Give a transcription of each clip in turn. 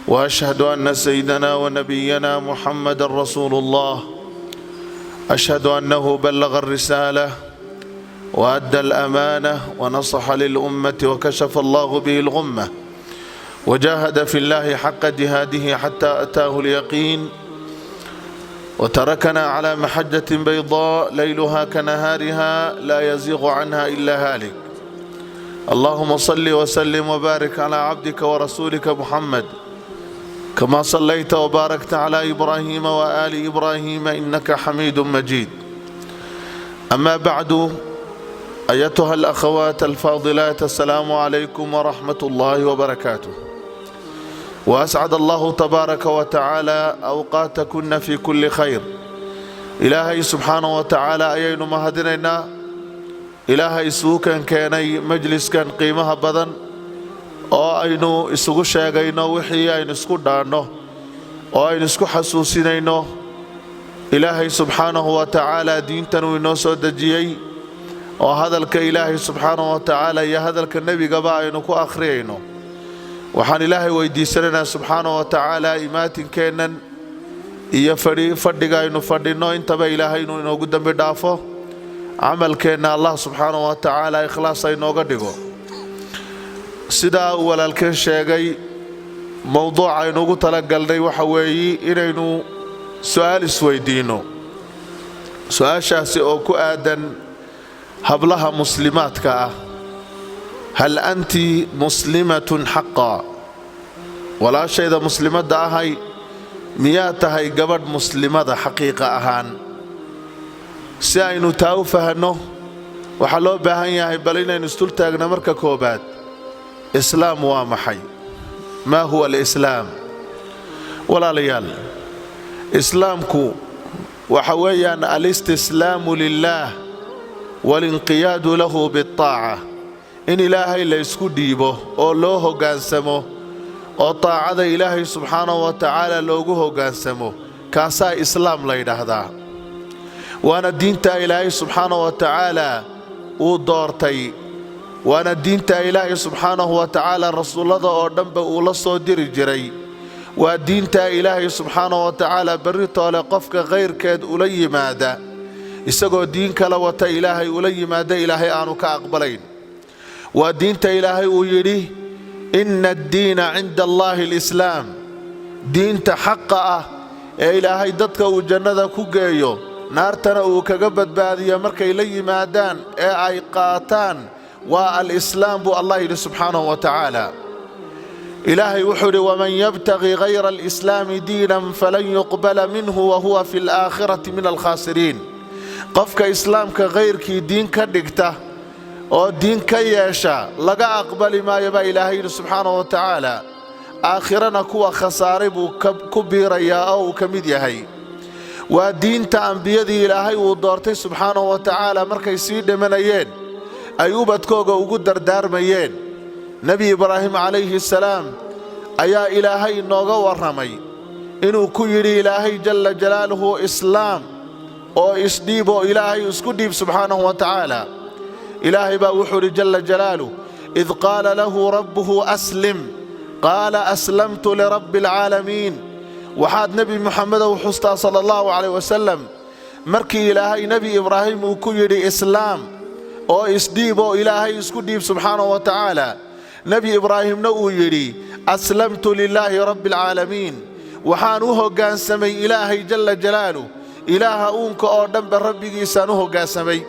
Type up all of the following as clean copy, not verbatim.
واشهد ان سيدنا ونبينا محمدا رسول الله. اشهد انه بلغ الرساله وادى الامانه ونصح للامه وكشف الله به الغمه وجاهد في الله حق جهاده حتى اتاه اليقين، وتركنا على محجه بيضاء ليلها كنهارها لا يزيغ عنها الا هالك. اللهم صل وسلم وبارك على عبدك ورسولك محمد، كما صليت وباركت على ابراهيم وال ابراهيم انك حميد مجيد. اما بعد، ايتها الاخوات الفاضلات، السلام عليكم ورحمه الله وبركاته، واسعد الله تبارك وتعالى اوقاتكن في كل خير. Ilaahay subxaanahu wa tacaala ayaynu mahadinaynaa, Ilaahay isugu keenay majliskan qiimaha badan oo aynu isugu sheegayno wixii aynu isku dhaanno oo aynu isku xasuusinayno Ilaahay subxaanahu wa tacaala diintan uu inoo soo dejiyey, oo hadalka Ilaahay subxaanahu wa tacaala iyo hadalka nebigaba aynu ku akhriyayno. Waxaan Ilaahay weydiisanaynaa subxaanahu wa tacaala imaatinkeennan iyo fadhiga aynu fadhinno intaba Ilaahay inuu inoogu dembi dhaafo, camalkeenna Allah subxaanahu wa tacaala ikhlaas aynooga dhigo. Sidaa uu walaalkeen sheegay, mowduuca aynu ugu talagalnay waxa weeyi inaynu su'aal isweydiinno, su-aashaasi oo ku aadan hablaha muslimaadka ah: هل أنت مسلمة حقا؟ Walaashayda muslimadda ahay, miyaa tahay gabadh muslimada xaqiiqa ahaan? Si aynu taa u fahanno, waxaa loo baahan yahay bal inaynu isdul taagno marka koobaad: islaam waa maxay? ما هو الإسلام؟ Walaalayaal, islaamku waxa weeyaan الاستسلام لله والانقياد له بالطاعة, in Ilaahay la ysku dhiibo oo loo hoggaansamo oo taacada Ilaahay subxaanahu wa tacaala loogu hoggaansamo, kaasaa islaam la yidhaahdaa. Waana diinta Ilaahay subxaanahu wa tacaala uu doortay, waana diinta Ilaahay subxaanahu wa tacaala rasuullada oo dhanba uu la soo diri jiray, waa diinta Ilaahay subxaanahu wa tacaala berritoole qofka khayrkeed ula yimaada, isagoo diin kala wata Ilaahay ula yimaada, Ilaahay aanu ka aqbalayn. Waa diinta Ilaahay uu yidhi: إن الدين عند الله الإسلام. Diinta xaqa ah ee Ilaahay dadka uu jannada ku geeyo, naartana uu kaga badbaadiyo markay la yimaadaan ee ay qaataan, waa alislaam buu Allah yidhi subxaanahu wa tacaala. Ilaahay wuxuu yidhi: ومن يبتغ غير الإسلام دينا فلن يقبل منه وهو في الآخرة من الخاسرين. Qofka islaamka khayrkii diin ka dhigta oo diin ka yeesha, laga aqbali maayo baa Ilaahay yidhi subxaanahu wa tacaala, aakhirana kuwa khasaaray buu ku biirayaa oo uu ka mid yahay. Waa diinta ambiyadii Ilaahay uu doortay subxaanahu wa tacaala markay sii dhimanayeen ay ubadkooga ugu dardaarmayeen. Nebi Ibraahim calayhi salaam ayaa Ilaahay inooga warramay inuu ku yidhi Ilaahay jalla jalaaluhu: "Islaam oo isdhiib oo Ilaahay isku dhiib subxaanahu wa tacaala." Ilaahay baa wuxuu idhi jalla jalaaluh: إذ قال له ربه أسلم قال أسلمت لرب العالمين. Waxaad Nebi Muxamedow xustaa sala allahu calayh wasalam markii Ilaahay Nebi Ibraahim uu ku yidhi: "Islaam oo isdhiib oo Ilaahay isku dhiib subxaanahu wa tacaala," Nebi Ibraahimna uu yidhi: "أسلمت لله رب العالمين." Waxaan u hoggaansamay Ilaahay jalla jalaaluh, Ilaaha uunka oo dhanba rabbigiisaan u hoggaansamay.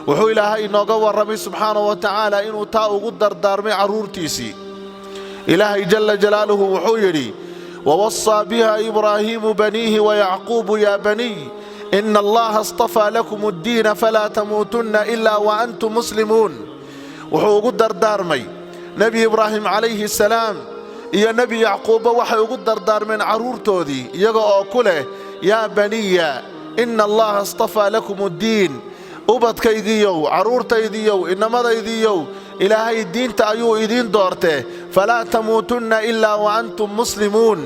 Wuxuu Ilaahay inooga warramay subxaanahu wa tacaala inuu taa ugu dardaarmay carruurtiisii. Ilaahay jalla jalaaluhu wuxuu yidhi: ووصى بها إبراهيم بنيه ويعقوب يا بني إن الله اصطفى لكم الدين فلا تموتن إلا وأنتم مسلمون. Wuxuu ugu dardaarmay Nebi Ibraahim calayhi salaam iyo Nebi Yacquubba, waxay ugu dardaarmeen carruurtoodii iyaga oo ku leh: يا بني إن الله اصطفى لكم الدين. Ubadkaygiiyow, carruurtaydiiyow, inamadaydiiyow, Ilaahay diinta ayuu idiin doortee, فلا تموتن إلا وأنتم مسلمون.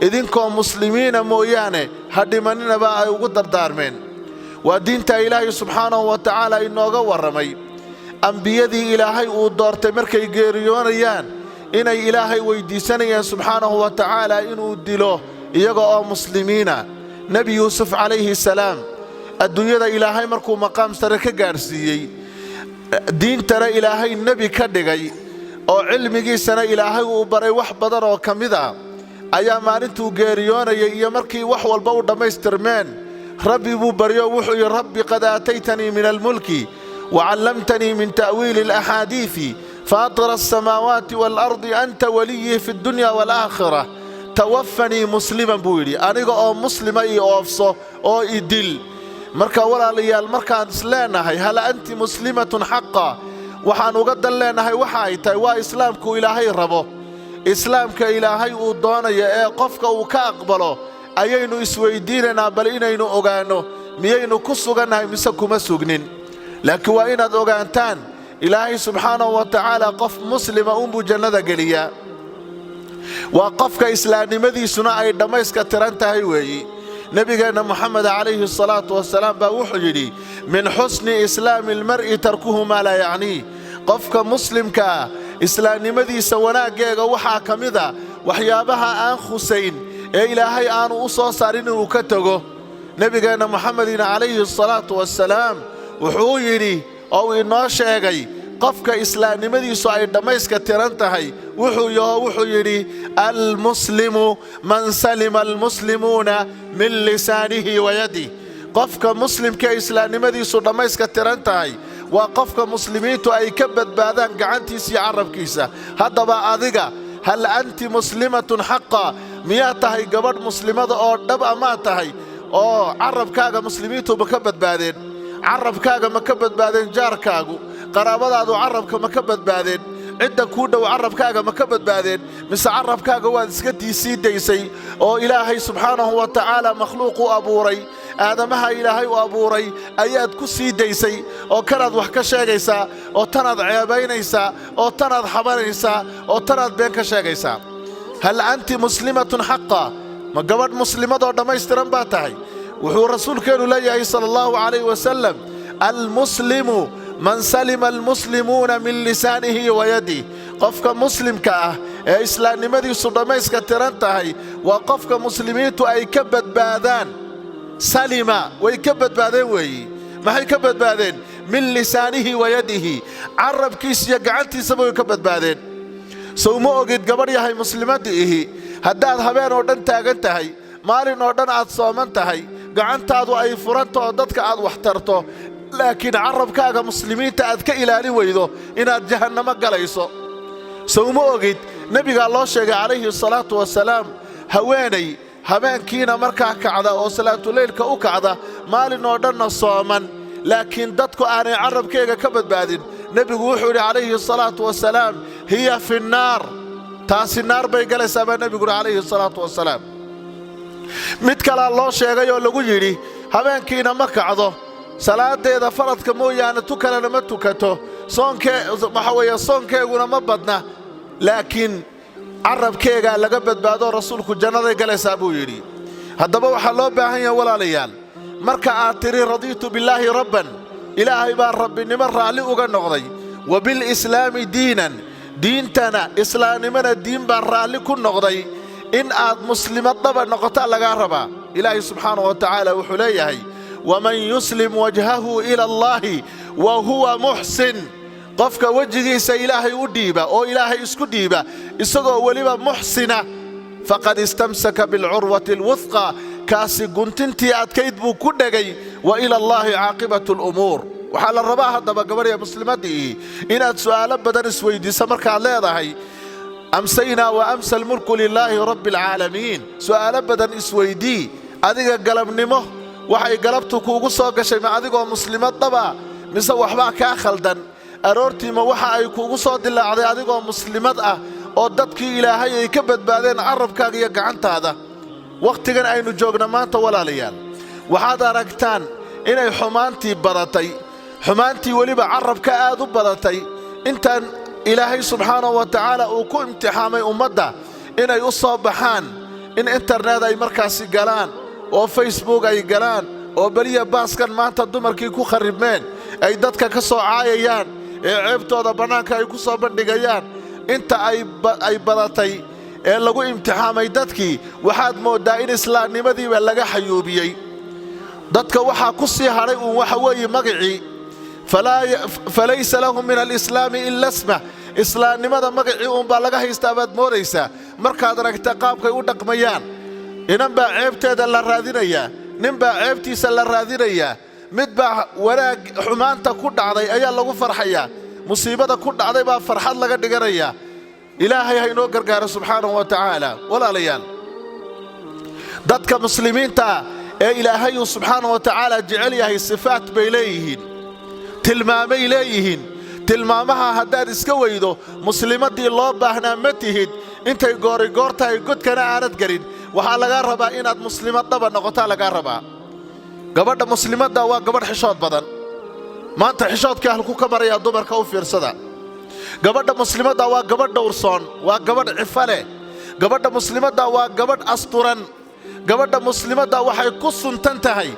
Idinkoo muslimiina mooyaane ha dhimaninaba ay ugu dardaarmeen. Waa diinta Ilaahay subxaanahu wa tacaala inooga warramay ambiyadii Ilaahay uu doortay markay geeriyoonayaan Inay Ilaahay weyddiisanayeen subxaanahu wa tacaala inuu dilo iyaga oo muslimiina. Nebi Yuusuf calayhi salaam adduunyada Ilaahay markuu maqaam sare ka gaadhsiiyey, diintana Ilaahay nebi ka dhigay, oo cilmigiisana Ilaahay uu baray wax badan oo ka mid ah, ayaa maalintuu geeriyoonayay iyo markii wax walba u dhammaystirmeen, Rabbi buu baryo. Wuxuu yidhi: "Rabbi qad aataytanii min almulki wacallamtanii min ta'wiili alaxaadiisi, faatira alsamaawaati waalardi, anta waliyii fi ddunya waalaakhira, tawafanii musliman," buu yidhi, "aniga oo muslima ii oofso oo i dil." Marka walaalayaal, markaan isleenahay "Hal anti muslimatun xaqa?", waxaan uga dan leenahay waxa ay tahay waa islaamku Ilaahay rabo, islaamka Ilaahay uu doonayo ee qofka uu ka aqbalo ayaynu isweyddiinaynaa, bal inaynu ogaanno miyaynu ku sugannahay mise kuma sugnin. Laakiin waa inaad ogaantaan, Ilaahay subxaanahu wa tacaala qof muslima uunbuu jannada geliyaa, waa qofka islaamnimadiisuna ay dhammayska tiran tahay weeyi. Nebigeenna Moxamed calayhi salaatu wasalaam baa wuxuu yidhi: "Min xusni islaami almar'i tarkuhu maa laa yacniih." Qofka muslimkaa islaamnimadiisa wanaaggeega waxaa ka mid a waxyaabaha aan khusayn ee Ilaahay aanu u soo saarin inuu ka tego. Nebigeenna Moxamedina calayhi salaatu wasalaam wuxuu yidhi oo uu inoo sheegay qofka islaamnimadiisu ay dhammayska tiran tahay wuxuu yaho. Wuxuu yidhi: "Almuslimu man salima almuslimuuna min lisaanihi wa yadih." Qofka muslimka islaamnimadiisu dhammayska tiran tahay waa qofka muslimiintu ay ka badbaadaan gacantiisa iyo carabkiisa. Haddaba adiga, hal anti muslimatun xaqa? Miyaa tahay gabadh muslimada oo dhab a? Maa tahay oo carabkaaga muslimiintu ma ka badbaadeen? Carabkaaga ma ka badbaadeen jaarkaagu? Qaraabadaadu carabka ma ka badbaadeen? Cidda kuu dhow carabkaaga ma ka badbaadeen? Mise carabkaaga waad iska sii daysay oo Ilaahay subxaanahu wa tacaala makhluuq u abuuray, aadamaha Ilaahay u abuuray ayaad ku sii daysay, oo kanaad wax ka sheegaysaa, oo tanaad ceebaynaysaa, oo tanaad xabanaysaa, oo tanaad been ka sheegaysaa? Hal anti muslimatun xaqa? Ma gabadh muslimadoo dhammaystiran baa tahay? Wuxuu rasuulkeennu leeyahay sala allahu calayh wasalam: "Almuslimu man salima almuslimuuna min lisaanihi wa yadih." Qofka muslimka ah ee islaamnimadiisu dhammayska tiran tahay waa qofka muslimiintu ay ka badbaadaan. Salima, way ka badbaadeen weeyi. Maxay ka badbaadeen? Min lisaanihi wa yadihi, carabkiisa iyo gacantiisaba way ka badbaadeen. Sow ma ogid, gabadh yahay muslimadda ihi, haddaad habeen oo dhan taagan tahay, maalin oo dhan aad sooman tahay, gacantaadu ay furantao dadka aad wax tarto, laakiin carabkaaga muslimiinta aad ka ilaalin weydo, inaad jahannamo galayso? Sow ma ogid nebigaa loo sheegay calayhi salaatu wasalaam haweenay habeenkiina markaa kacda oo salaatuleylka u kacda, maalin oo dhanna sooman, laakiin dadku aanay carabkeega ka badbaadin? Nebigu wuxuu yidhi calayhi salaatu wasalaam: "Hiya fi nnaar." Taasi naar bay galaysaa baa nebigu yidhi calayhi salaatu wasalaam. Mid kalaa loo sheegay oo lagu yidhi habeenkiina ma kacdo, salaaddeeda faradka mooyaane tu kalena ma tukato, soonkee waxa weeye soonkeeguna ma badna, laakiin carabkeegaa laga badbaado, rasuulku jannaday galaysaa buu yidhi. Haddaba waxaa loo baahan yahay, walaalayaal, marka aad tidhi "Radiitu billaahi rabban", Ilaahay baa rabbinimo raalli uga noqday, wa bilislaami diinan, diintana islaamnimana diin baan raalli ku noqday, in aad muslimad dhaba noqotaa lagaa rabaa. Ilaahay subxaanahu wa tacaala wuxuu leeyahay: "Waman yuslim wajhahu ila Allaahi wa huwa muxsin." Qofka wejigiisa Ilaahay u dhiiba oo Ilaahay isku dhiiba isagoo weliba muxsina, faqad istamsaka bilcurwati alwuthqa, kaasi guntintii adkayd buu ku dhegay. Wa ila Allaahi caaqibatu alumuur. Waxaa la rabaa haddaba, gabadhya muslimaddii, inaad su'aalo badan isweyddiiso markaad leedahay "Amsaynaa wa amsa almulku lilaahi rabbi alcaalamiin". Su'aalo badan isweydii. Adiga galabnimo waxay galabtu kuugu soo gashay ma adigoo muslimad dhaba mise waxbaa kaa khaldan? Aroortiima waxa ay kuugu soo dilaacday adigoo muslimad ah oo dadkii Ilaahay ay ka badbaadeen carabkaaga iyo gacantaada? Wakhtigan aynu joogna maanta, walaalayaal, waxaad aragtaan inay xumaantii badatay, xumaantii weliba carabka aad u badatay. Intaan Ilaahay subxaanahu wa tacaala uu ku imtixaamay ummadda inay u soo baxaan in internet ay markaasi galaan oo Facebook ay galaan oo beliya baaskan maanta dumarkii ku kharribmeen, ay dadka ka soo caayayaan ee ceebtooda bannaanka ay ku soo bandhigayaan. Inta ay badatay ee lagu imtixaamay dadkii, waxaad mooddaa in islaamnimadiiba laga xayuubiyey dadka. Waxaa ku sii hadhay uun waxa weeye magicii. Falaysa lahum min alislaami ila ismah. Islaamnimada magacii uunbaa laga haystaa baad moodaysaa markaad aragta qaabkay u dhaqmayaan. Inan baa ceebteeda la raadinayaa, nin baa ceebtiisa la raadinayaa, mid baa wanaag xumaanta ku dhacday ayaa lagu farxayaa, musiibada ku dhacday baa farxad laga dhiganayaa. Ilaahay ha inoo gargaaro subxaanahu wa tacaala. Walaalayaal, dadka muslimiintaa ee Ilaahay uu subxaanahu wa tacaala jecel yahay sifaat bay leeyihiin, tilmaamay leeyihiin. Tilmaamaha haddaad iska weydo, muslimaddii loo baahnaa ma tihid. Intay goorigoor tahay, godkana aanad gelin, waxaa lagaa rabaa inaad muslimad dhaba noqotaa lagaa rabaa. Gabadha muslimadda waa gabadh xishood badan. Maanta xishoodkii halku ka marayaa dumarka, u fiirsada. Gabadha muslimadda waa gabadh dhowrsoon, waa gabadh cifo leh. Gabadha muslimadda waa gabadh asturan. Gabadha muslimadda waxay ku suntan tahay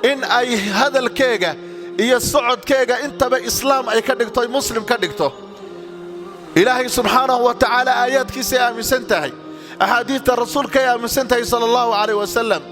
in ay hadalkeega iyo socodkeega intaba islaam ay ka dhigto, ay muslim ka dhigto. Ilaahay subxaanahu wa tacaala aayaadkiisay aaminsan tahay, axaadiidta rasuulkay aaminsan tahay sala allahu calayh wasalam.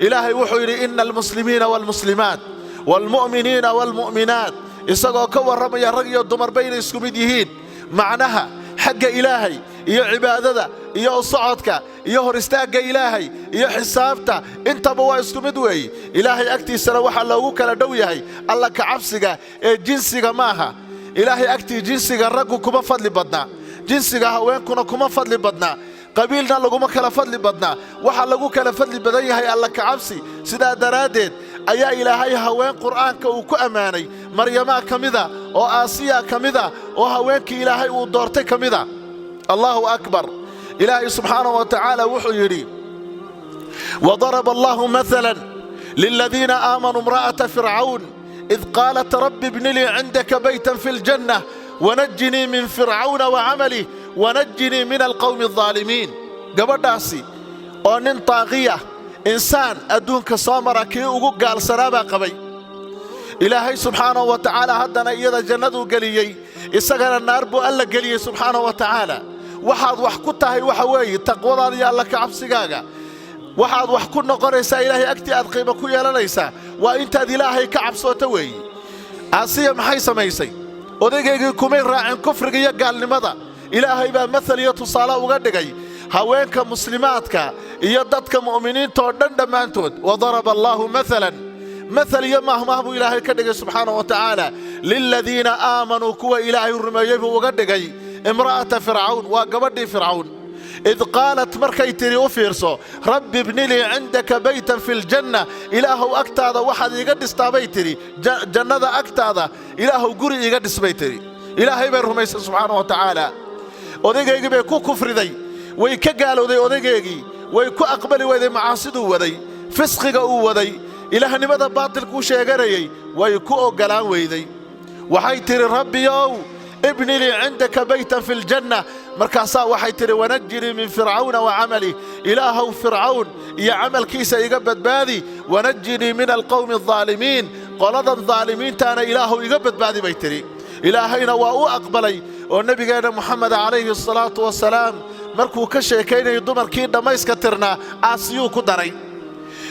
Ilaahay wuxuu yidhi: "Ina almuslimiina waalmuslimaat waalmu'miniina waalmu'minaat", isagoo ka warramaya rag iyo dumarba inay isku mid yihiin, macnaha xagga Ilaahay iyo cibaadada iyo socodka iyo hor istaagga Ilaahay iyo xisaabta intaba waa isku mid weeye. Ilaahay agtiisana waxaa loogu kala dhow yahay Alla ka cabsiga ee jinsiga maaha. Ilaahay agtii jinsiga raggu kuma fadli badnaa, jinsiga haweenkuna kuma fadli badnaa, qabiilna laguma kala fadli badnaa. Waxaa lagu kala fadli badan yahay Alla ka cabsi. Sidaa daraaddeed ayaa Ilaahay haween Qur'aanka uu ku ammaanay. Maryamaa ka mida oo Aasiya ka mida oo haweenkii Ilaahay uu doortay ka mida. Allahu akbar! Ilaahay subxaanahu wa tacaala wuxuu yidhi: "وضرب الله مثلا للذين آمنوا امرأة فرعون إذ قالت رب ابن لي عندك بيتا في الجنة ونجني من فرعون وعمله ونجني من القوم الظالمين". Gabadhaasi oo nin taaqiya, insaan adduunka soo mara kii ugu gaalsanaa baa qabay. Ilaahay subxaanahu wa tacaala haddana iyada jannaduu geliyey, isagana naar buu Alla geliyey subxaanahu wa tacaala. Waxaad wax ku tahay waxa weeye taqwadaada iyo Alla ka cabsigaaga. Waxaad wax ku noqonaysaa, Ilaahay agtii aad qiimo ku yeelanaysaa, waa intaad Ilaahay ka cabsooto weeye. Aasiya maxay samaysay? Odaygaygii kumay raacin kufriga iyo gaalnimada. Ilaahay baa maal iyo tusaale uga dhigay haweenka muslimaadka iyo dadka mu'miniinta oo dhan dhammaantood. وضرب الله مثلا, maal iyo mahmah buu Ilaahay ka dhigay subxaanahu wa tacaala. للذين آمنوا, kuwa Ilaahay rumeeyey buu uga dhigay, امرأة فرعون, waa gabadhii Fircawn. إذ قالت, markay tidhi, u fiirso, "رب ابن لي عندك بيتا في الجنة", Ilaahow agtaada waxaad iiga dhistaa bay tidhi, jannada agtaada Ilaahow guri iiga dhis bay tidhi. Ilaahay bay rumaysay subxaana wa tacaala. Odaygaygii bay ku kufriday, way ka gaalowday odaygeygii, way ku aqbali weyday macaasiduu waday, fisqiga uu waday, ilaahnimada baatilkuu sheeganayay way ku oggolaan weyday. Waxay tidhi: "Rabbiyow, ابن لي عندك بيتا في الجنة". Markaasaa waxay tidhi: "ونجني من فرعون وعمله", Ilaahow Fircawn iyo camalkiisa iga badbaadi. "ونجني من القوم الظالمين", qoladan daalimiintaana Ilaahow iga badbaadi bay tidhi. Ilaahayna waa u aqbalay oo nebigeenna Moxamed calayhi asalaatu wasalaam markuu ka sheekaynayay dumarkii dhammayska tirnaa, Aasiyuu ku daray.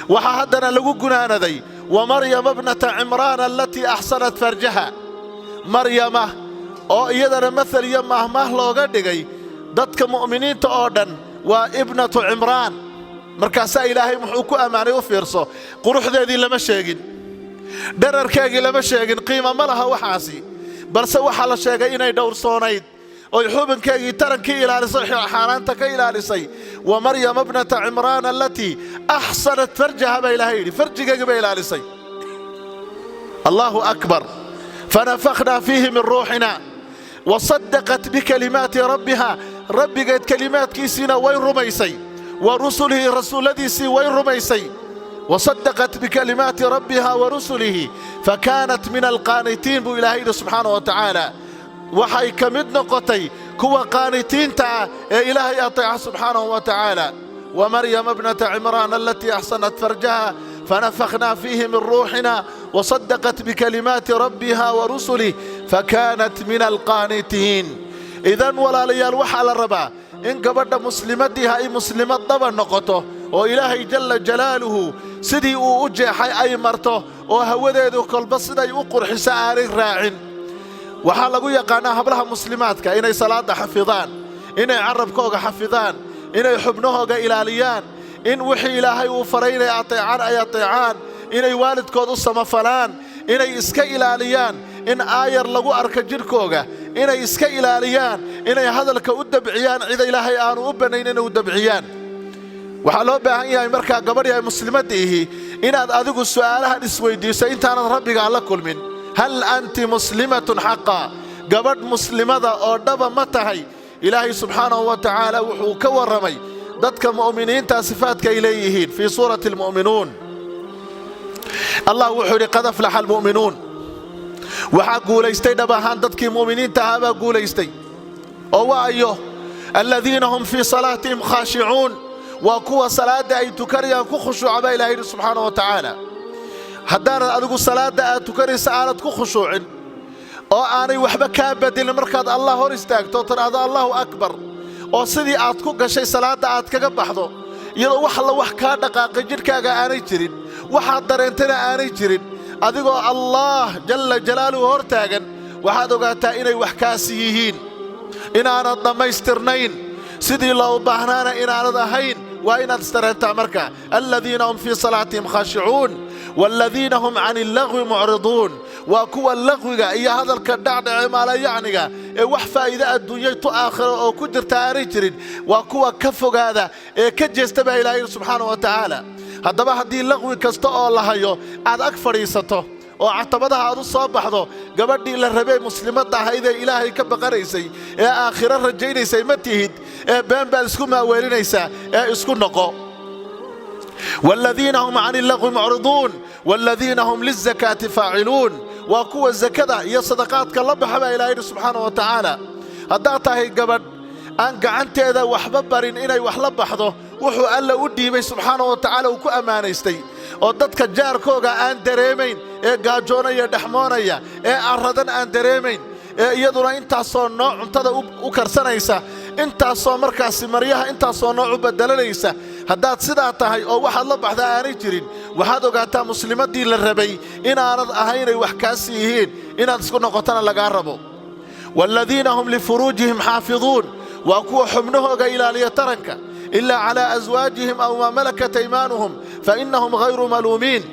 Waxaa haddana lagu gunaanaday ومريم ابنة عمران التي أحصنت فرجها. Maryama oo iyadana maal iyo maahmaah looga dhigay dadka mu'miniinta oo dhan, waa ibnatu Cimraan. Markaasaa Ilaahay muxuu ku ammaanay? U fiirso, quruxdeedii lama sheegin, dherarkeegii lama sheegin, qiima ma laha waxaasi, balse waxaa la sheegay inay dhowrsoonayd oy xubinkeegii tarankii ilaalisay, xaaraanta ka ilaalisay. ومريم ابنة عمران التي أحصنت فرجها baa Ilahay yidhi. Farjigeegii bay ilaalisay. Allahu akbar! فنفخنا فيه من روحنا وصدقت بكلمات ربها, rabbigeed kelimaadkiisiina way rumaysay, ورسله, rasuulladiisii way rumaysay. وصدقت بكلمات ربها ورسله فكانت من القانتين buu Ilaahay yidhi subxaana wa tacaala. Waxay ka mid noqotay kuwa qaanitiinta ah ee Ilaahay ateeca subxaanahu wa tacaala. ومريم ابنة عمران التي أحصنت فرجها فنفخنا فيه من روحنا وصدقت بكلمات ربها ورسله فكانت من القانتين. Idan walaalayaal, waxaa la rabaa in gabadha muslimadiiha ay muslimad dhaba noqoto, oo Ilaahay jalla jalaaluhu sidii uu u jeexay ay marto, oo hawadeedu kolba siday u qurxiso aanay raacin. Waxaa lagu yaqaannaa hablaha muslimaadka inay salaadda xafidaan, inay carabkooga xafidaan, inay xubnahooga ilaaliyaan, in wixii Ilaahay uu faray inay ateecaan ay ateecaan, inay waalidkood u samafalaan, inay iska ilaaliyaan in aayar lagu arko jidhkooga, inay iska ilaaliyaan inay hadalka u dabciyaan cida Ilaahay aanu u bannayn inay u dabciyaan. Waxaa loo baahan yahay markaa, gabadhii ay muslimadda ihi, inaad adigu su'aalahan isweyddiiso intaanad Rabbigaa la kulmin. Hal anti muslimatun xaqa? Gabadh muslimada oo dhaba ma tahay? Ilaahay subxaanahu wa tacaala wuxuu ka warramay dadka mu'miniinta sifaadka ay leeyihiin fii suurati Almu'minuun. Allah wuxuu yidhi: "Qad aflaxa almu'minuun." Waxaa guulaystay dhab ahaan dadkii mu'miniinta ahaa baa guulaystay. Oo waayo? "Aladiina hum fii salaatihim khaashicuun." Waa kuwa salaadda ay tukanayaan ku khushuuca, baa Ilahay yidhi subxaana wa tacaala. Haddaanad adigu salaadda aad tukanaysa aanad ku khushuucin, oo aanay waxba kaa bedelin markaad Allah hor istaagto, tidhaahdo "Allahu akbar", oo sidii aad ku gashay salaadda aad kaga baxdo, iyadoo wax alla wax kaa dhaqaaqay jidhkaaga aanay jirin, waxaad dareentana aanay jirin, adigoo Allah jalla jalaaluhu hor taagan, waxaad ogaataa inay wax kaasi yihiin, inaanad dhammaystirnayn, sidii loo baahnaana inaanad ahayn. Waa inaad isdareentaa marka. "Aladiina hum fii salaatihim khaashicuun waaladiina hum can illagwi mucriduun." Waa kuwa laqwiga iyo hadalka dhacdhace maalayacniga ee wax faa'iide adduunyay tu aakhiro oo ku jirta aanay jirin, waa kuwa ka fogaada ee ka jeesta, baa Ilahay subxaana wa tacaala. Haddaba haddii laqwi kasta oo la hayo aad ag fadhiisato oo catabadaha aad u soo baxdo, gabadhii la rabee muslimadda ahayd ee Ilaahay ka baqanaysay ee aakhiro rajaynaysay ma tihid, ee been baad isku maaweelinaysaa. Ee isku noqo. "Waaladiina hum can illagwi mucriduun waaladiina hum lizakaati faaciluun." Waa kuwa sakada iyo sadaqaadka la baxa, baa Ilahay yidhi subxaana wa tacaala. Haddaad tahay gabadh aan gacanteeda waxba barin inay wax la baxdo, wuxuu Alla u dhiibay subxaana wa tacaala uu ku ammaanaystay, oo dadka jaarkooga aan dareemayn ee gaajoonaya, dhexmoonaya, ee arradan aan dareemayn, ee iyaduna intaasoo nooc cuntada u karsanaysa, intaasoo markaasi maryaha intaasoo nooc u bedelanaysa, haddaad sidaa tahay oo waxaad la baxdaa aanay jirin, waxaad ogaataa muslimaddii la rabay inaanad ahaynay wax kaasi yihiin, inaad isku noqotona lagaa rabo. "Waaladiina hum lifuruujihim xaafiduun." Waa kuwa xubnahooga ilaaliya taranka. "Ilaa calaa aswaajihim aw maa malakat aymaanuhum fa innahum hayru maluumiin.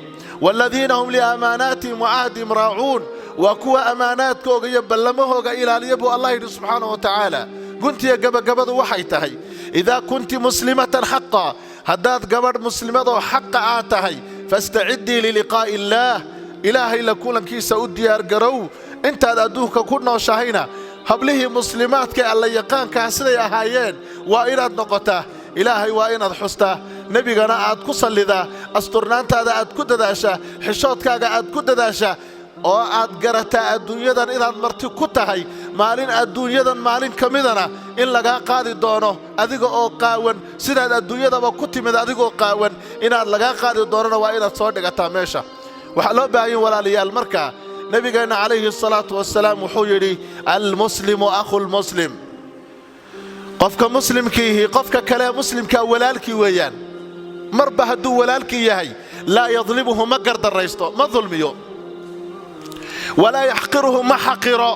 Waaladiina hum liamaanaatihim wacahdihim raacuun." Waa kuwa ammaanaadkooga iyo ballamahooga ilaaliya, buu Allah yidhi subxaana wa tacaala. Guntiya gabagabadu waxay tahay: idaa kunti muslimatan xaqa, haddaad gabadh muslimadoo xaqa aad tahay, fastaciddii liliqaa'i illaah. Ilaahay la kulankiisa u diyaargarow. Intaad adduunka ku nooshahayna, hablihii muslimaadka ee alla yaqaankaa siday ahaayeen waa inaad noqotaa. Ilaahay waa inaad xustaa, Nebigana aad ku sallidaa, asturnaantaada aad ku dadaashaa, xishoodkaaga aad ku dadaashaa, oo aad garataa adduunyadan inaad marti ku tahay. Maalin adduunyadan maalin ka midana in lagaa qaadi doono adiga oo qaawan, sidaad adduunyadaba ku timid adigoo qaawan inaad lagaa qaadi doonona, waa inaad soo dhigataa meesha. Waxaa loo baahan, walaalayaal, markaa Nebigeenna calayhi salaatu wasalaam wuxuu yidhi: "Almuslimu akhulmuslim." Qofka muslimkiihi qofka kale muslimkaa walaalkii weeyaan. Marba hadduu walaalkii yahay, "laa yadlimuhu", ma gardarraysto, ma dulmiyo, "walaa yaxqiruhu", ma xaqiro,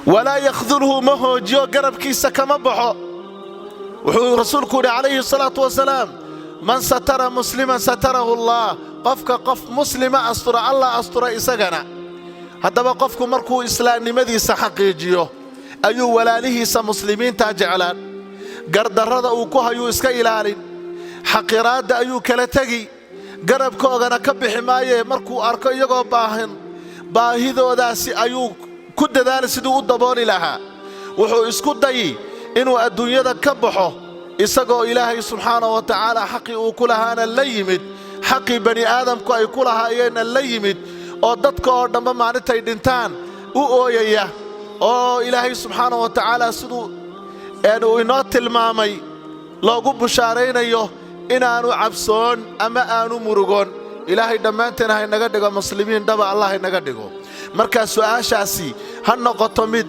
"walaa yakhdulhu", ma hoojiyo, garabkiisa kama baxo. Wuxuu Rasuulku yidhi calayhi salaatu wasalaam: "Man satara musliman satarahu Allah." Qofka qof muslima astura, Allah astura isagana. Haddaba qofku markuu islaamnimadiisa xaqiijiyo ayuu walaalihiisa muslimiintaa jeclaan, gardarrada uu ku hayuu iska ilaalin, xaqiraadda ayuu kala tegi, garabkoogana ka bixi maayee, markuu arko iyagoo baahan, baahidoodaasi ayuu ku dadaali siduu u dabooli lahaa. Wuxuu isku dayi inuu adduunyada ka baxo isagoo Ilaahay subxaana wa tacaala xaqii uu ku lahaana la yimid, xaqii bani aadamku ay ku lahaayeenna la yimid, oo dadka oo dhanba maalintay dhintaan u ooyaya, oo Ilaahay subxaana wa tacaala siduu uu inoo tilmaamay loogu bushaaraynayo inaannu cabsoon ama aanu murugoon. Ilaahay dhammaanteen ha inaga dhigo muslimiin dhaba, Allah inaga dhigo. Markaa su'aashaasi ha noqoto mid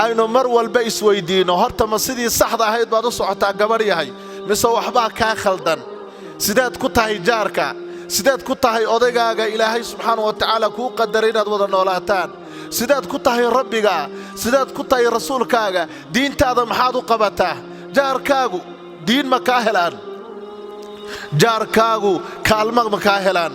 Aynu mar walba isweyddiinno, horta ma sidii saxda ahayd baad u socotaa, gabadh yahay, mise waxbaa kaa khaldan? Sideed ku tahay jaarka? Sideed ku tahay odaygaaga Ilaahay subxaana wa tacaala kuu qadaray inaad wada noolaataan? Sideed ku tahay Rabbiga? Sideed ku tahay rasuulkaaga? Diintaada maxaad u qabataa? Jaarkaagu diin ma kaa helaan? Jaarkaagu kaalma ma kaa helaan?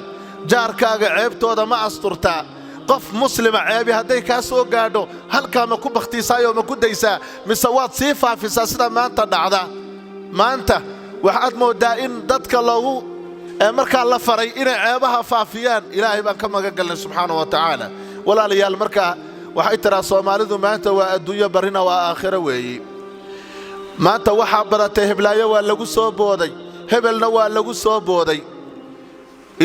Jaarkaaga ceebtooda ma asturtaa? Qof muslima ceebi hadday kaa soo gaadho, halkaa ma ku bakhtiisaayoo ma ku daysaa, mise waad sii faafisaa sida maanta dhacda? Maanta waxaad mooddaa in dadka loogu markaa la faray inay ceebaha faafiyaan. Ilaahay baan ka magan galnay subxaana wa tacaala. Walaalayaal, markaa waxay tidhaa Soomaalidu, maanta waa adduunyo, barrina waa aakhiro weeyi. Maanta waxaa badatay heblaayo waa lagu soo booday, hebelna waa lagu soo booday.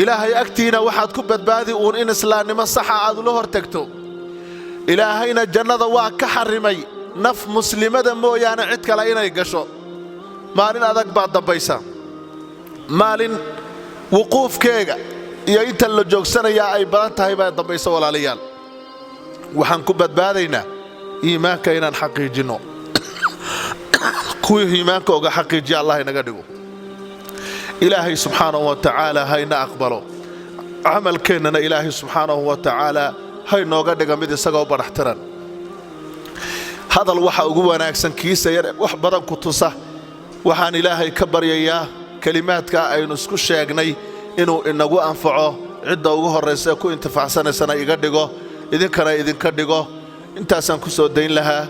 Ilaahay agtiina waxaad ku badbaadi uun in islaamnimo saxa aad ula hor tegto. Ilaahayna jannada waa ka xarrimay naf muslimada mooyaane cid kale inay gasho. Maalin adag baa dambaysa, maalin wuquufkeega iyo inta la joogsanayaa ay badan tahay baa dambaysa. Walaalayaal, waxaan ku badbaadaynaa iimaanka inaan xaqiijinno. Kuwii iimaanka oga xaqiijiya Allah inaga dhigo. Ilaahay subxaanahu wa tacaala hayna aqbalo camalkeennana. Ilaahay subxaanahu wa tacaala haynooga dhiga mid isagoo badhaxtiran. Hadal waxa ugu wanaagsan kiisa yar wax badan ku tusa. Waxaan Ilaahay ka baryayaa kelimaadka aynu isku sheegnay inuu inagu anfaco, cidda ugu horraysa ee ku intifaacsanaysana iga dhigo, idinkana idinka dhigo. Intaasaan ku soo dayn lahaa,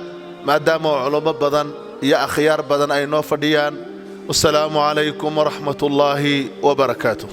maadaama culummo badan iyo akhyaar badan ay noo fadhiyaan. Wasalaamu calaykum waraxmat ullaahi wabarakaatuh.